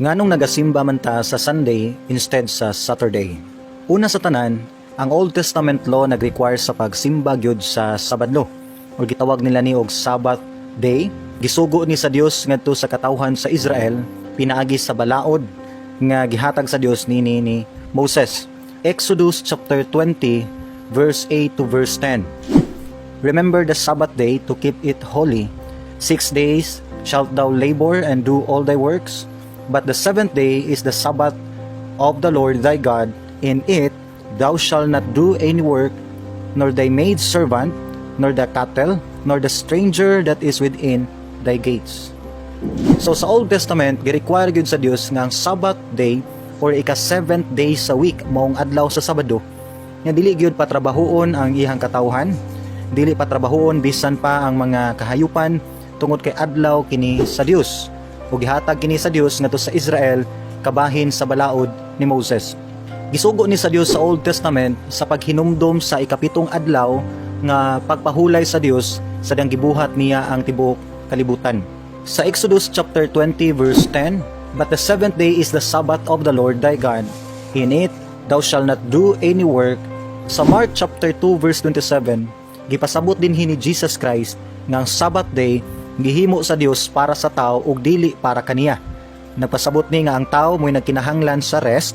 Nganong nagasimba man ta sa Sunday instead sa Saturday? Una sa tanan, ang Old Testament law nag-require sa pagsimba gyud sa Sabado or gitawag nila ni og Sabbath day. Gisugo ni sa Dios ngadto sa katawhan sa Israel pinaagi sa balaod nga gihatag sa Dios ni Moses. Exodus chapter 20 verse 8 to verse 10. "Remember the Sabbath day to keep it holy. 6 days shalt thou labor and do all thy works, but the seventh day is the Sabbath of the Lord thy God. In it thou shalt not do any work, nor thy maid servant, nor the cattle, nor the stranger that is within thy gates." So sa Old Testament, gi-require gyud sa Dios nga ang Sabbath day or ika seventh day sa week, maong adlaw sa Sabado, nga dili gyud patrabahoon ang iyang katawhan, dili patrabahoon bisan pa ang mga kahayupan tungod kay adlaw kini sa Dios. Ug gihatag kini sa Dios ngadto sa Israel kabahin sa balaod ni Moses. Gisugo ni sa Dios sa Old Testament sa paghinumdom sa ikapitong adlaw nga pagpahulay sa Dios sa diyang gibuhat niya ang tibuok kalibutan. Sa Exodus chapter 20 verse 10, "But the seventh day is the Sabbath of the Lord thy God. In it thou shalt not do any work." Sa Mark chapter 2 verse 27, gipasabot din ni Jesus Christ nga ang Sabbath day gihimo sa Dios para sa tao ug dili para kaniya. Nagpasabot ni nga ang tao mo'y nagkinahanglan sa rest,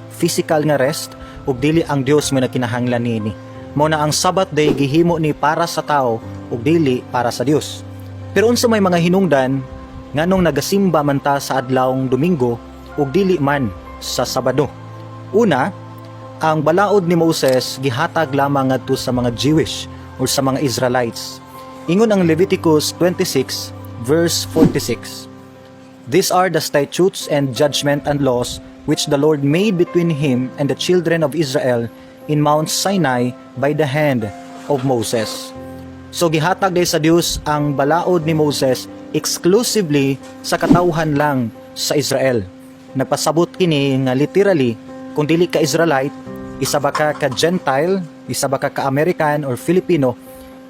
physical nga rest, ug dili ang Dios mo'y nagkinahanglan niini. Mao na ang Sabbath day gihimo ni para sa tao ug dili para sa Dios. Pero unsa may mga hinungdan nganong nagasimba man ta sa adlawng Domingo ug dili man sa Sabado? Una, ang balaod ni Moses gihatag lamang ngadto sa mga Jewish or sa mga Israelites. Ingon ang Leviticus 26 verse 46, "These are the statutes and judgment and laws which the Lord made between him and the children of Israel in Mount Sinai by the hand of Moses." So gihatag day sa Dios ang balaod ni Moses exclusively sa katawhan lang sa Israel. Nagpasabot kini nga literally kung dili ka Israelite, isa ba ka ka Gentile, isa ba ka ka American or Filipino,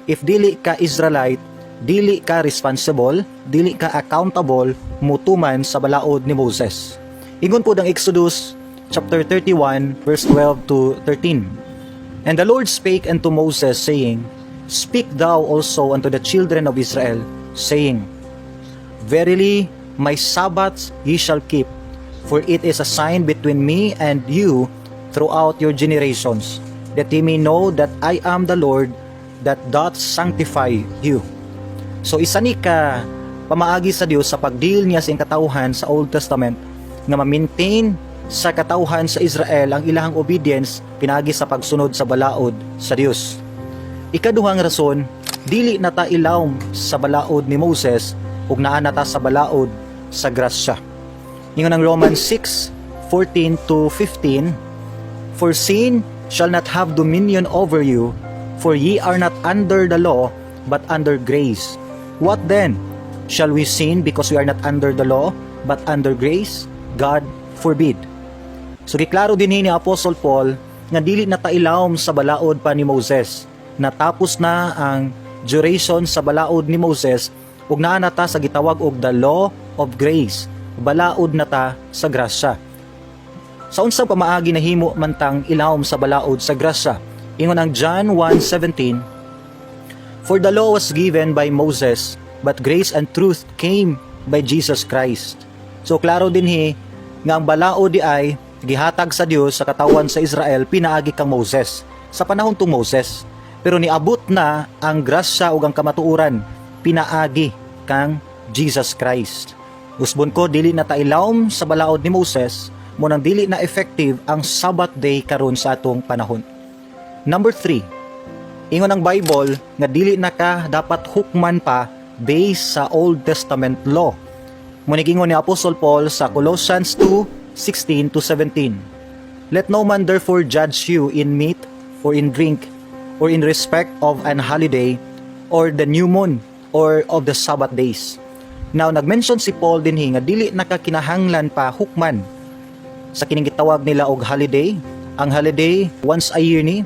if dili ka Israelite, dili ka responsible, dili ka accountable mutuman sa balaod ni Moses. Ingon po ang Exodus chapter 31 verse 12 to 13. "And the Lord spake unto Moses, saying, Speak thou also unto the children of Israel, saying, Verily, my Sabbaths ye shall keep, for it is a sign between me and you throughout your generations, that ye may know that I am the Lord that doth sanctify you." So isa ni ka pamaagi sa Dios sa pagdeal niya sa iyang katawhan sa Old Testament nga ma-maintain sa katawhan sa Israel ang ilahang obedience pinaagi sa pagsunod sa balaod sa Dios. Ikaduhang rason, dili na ta ilawom sa balaod ni Moses ug naa na ta sa balaod sa grasya. Ingon ang Romans 6:14 to 15, "For sin shall not have dominion over you, for ye are not under the law, but under grace. What then? Shall we sin because we are not under the law, but under grace? God forbid." So giklaro din ni Apostle Paul nga dili na ta ilawom sa balaod pa ni Moses. Natapos na ang duration sa balaod ni Moses ug naa na ta sa gitawag og the law of grace. Balaod na ta sa grasya. Sa unsang pamaagi nahimo man tang ilawom sa balaod sa grasya? Ingon ang John 1:17, "For the law was given by Moses, but grace and truth came by Jesus Christ." So klaro din hi nga ang balaod di ay gihatag sa Dios sa katawan sa Israel pinaagi kang Moses sa panahon tong Moses. Pero niabot na ang grasya ug ang kamatuoran pinaagi kang Jesus Christ. Usbon ko, dili na ta ilawom sa balaod ni Moses, mao nang dili na effective ang Sabbath day karon sa atong panahon. Number 3, ingon ang Bible nga dili na ka dapat hukman pa based sa Old Testament law. Mao ni ni Apostle Paul sa Colossians 2:16 to 17. "Let no man therefore judge you in meat or in drink or in respect of an holiday or the new moon or of the Sabbath days." Now, nag-mention si Paul dinhi nga dili na ka kinahanglan pa hukman sa kining gitawag nila og holiday. Ang holiday once a year ni,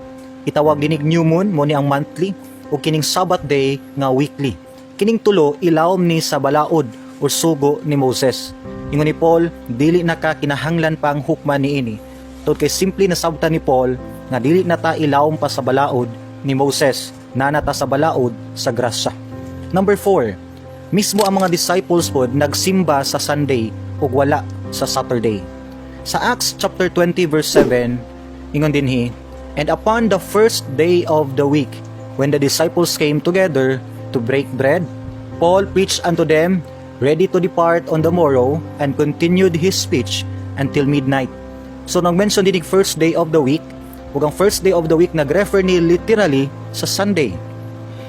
itawag dinig new moon mo ni ang monthly, ug kining Sabbath day nga weekly. Kining tulo ilawom ni sa balaod o sugo ni Moses. Ingon ni Paul, dili na ka kinahanglan pang hukman niini. Tungod kay simple nasabtan ni Paul nga dili na ta ilawom pa sa balaod ni Moses, naa na ta sa balaod sa grasya. Number 4, mismo ang mga disciples pod nagsimba sa Sunday ug wala sa Saturday. Sa Acts chapter 20 verse 7, ingon dinhi, "And upon the first day of the week, when the disciples came together to break bread, Paul preached unto them, ready to depart on the morrow, and continued his speech until midnight." So nag-mention din first day of the week, ug ang first day of the week nag-refer ni literally sa Sunday.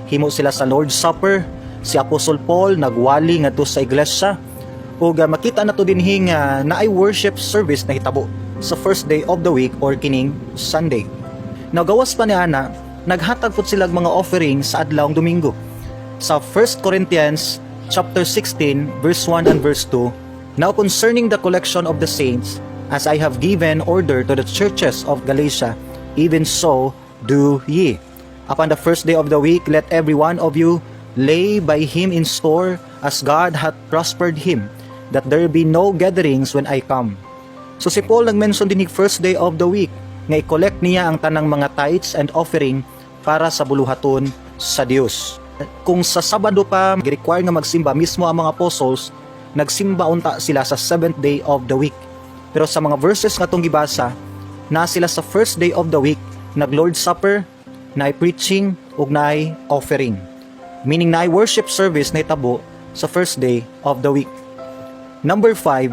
Himo sila sa Lord's Supper, si Apostle Paul nagwali ngadto sa iglesia, ug makita nato dinhi nga naay worship service na hitabo sa first day of the week or kining Sunday. Nagawas pa ni ana, naghatag pud sila mga offering sa adlawng Domingo. Sa 1 Corinthians chapter 16 verse 1 and verse 2, "Now concerning the collection of the saints, as I have given order to the churches of Galatia, even so do ye. Upon the first day of the week, let every one of you lay by him in store as God hath prospered him, that there be no gatherings when I come." So si Paul nag-mention din first day of the week nga i-collect niya ang tanang mga tithes and offering para sa buluhaton sa Dios. Kung sa Sabado pa gi-require nga magsimba, mismo ang mga apostles nagsimba unta sila sa seventh day of the week. Pero sa mga verses nga atong gibasa, na sila sa first day of the week nag Lord's Supper, naay preaching ug naay offering. Meaning naay worship service na itabo sa first day of the week. Number 5,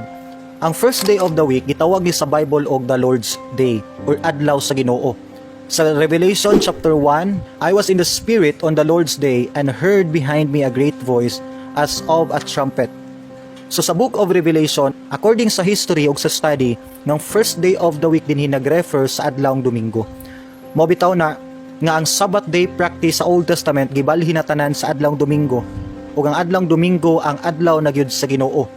ang first day of the week gitawag ni sa Bible og the Lord's Day or adlaw sa Ginoo. Sa Revelation chapter 1, "I was in the Spirit on the Lord's day and heard behind me a great voice as of a trumpet." So sa Book of Revelation, according sa history ug sa study, ng first day of the week dinhi nag-refer sa adlawng Domingo. Mao bitaw na nga ang Sabbath day practice sa Old Testament gibalhin na tanan sa adlawng Domingo. Ug ang adlawng Domingo ang adlaw na gyud sa Ginoo.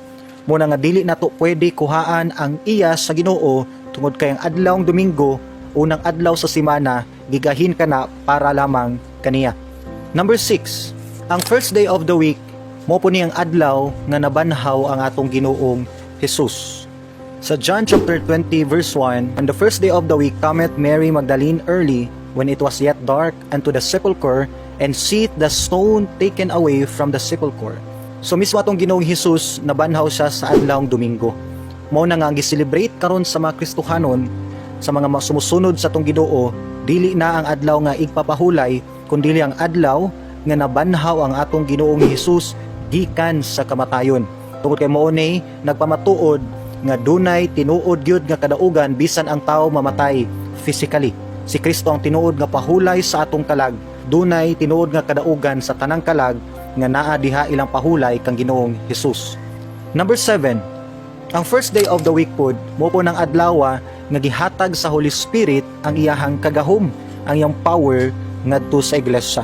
Mao na nga dili nato pwede kuhaan ang iya sa Ginoo tungod kay ang adlawng Domingo, unang adlaw sa semana, gigahin kana para lamang kaniya. Number 6, ang first day of the week mao po ni ang adlaw nga nabanhaw ang atong Ginoong Jesus. Sa John chapter 20 verse 1, "On the first day of the week cometh Mary Magdalene early, when it was yet dark, unto the sepulchre, and seeth the stone taken away from the sepulchre." So mismo atong Ginoong Jesus nabanhaw siya sa adlawng Domingo. Mao na nga ang gi-celebrate karon sa mga Kristohanon, sa mga sumusunod sa atong Ginoo, dili na ang adlaw nga igpapahulay, kundi ang adlaw nga nabanhaw ang atong Ginoong Hesus gikan sa kamatayon. Tungod kay mao ni nagpamatuod nga dunay tinuod gyud nga kadaugan bisan ang tao mamatay physically. Si Kristo ang tinuod nga pahulay sa atong kalag. Dunay tinuod nga kadaugan sa tanang kalag nga naa diha ilang pahulay kang Ginoong Hesus. Number 7, ang first day of the week pod mao po ng adlaw nga gihatag sa Holy Spirit ang iyahang kagahom, ang iyang power ngadto sa iglesia.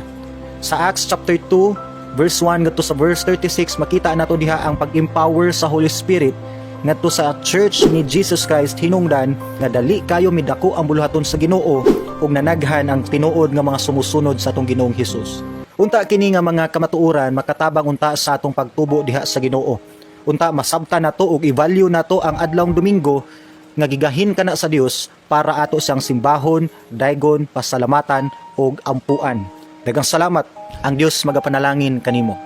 Sa Acts chapter 2 verse 1 ngadto sa verse 36, makita nato diha ang pag-empower sa Holy Spirit ngadto sa church ni Jesus Christ hinungdan nga dali kayo midako ang buluhaton sa Ginoo ug nanaghan ang tinuod nga mga sumusunod sa atong Ginoong Hesus. Unta kini nga mga kamatuoran makatabang unta sa atong pagtubo diha sa Ginoo. Unta masabtan nato ug i-value nato ang adlawng Domingo nga gigahin kana sa Dios para ato siyang simbahon, daygon, pasalamatan ug ampuan. Daghang salamat. Ang Dios magapanalangin kanimo.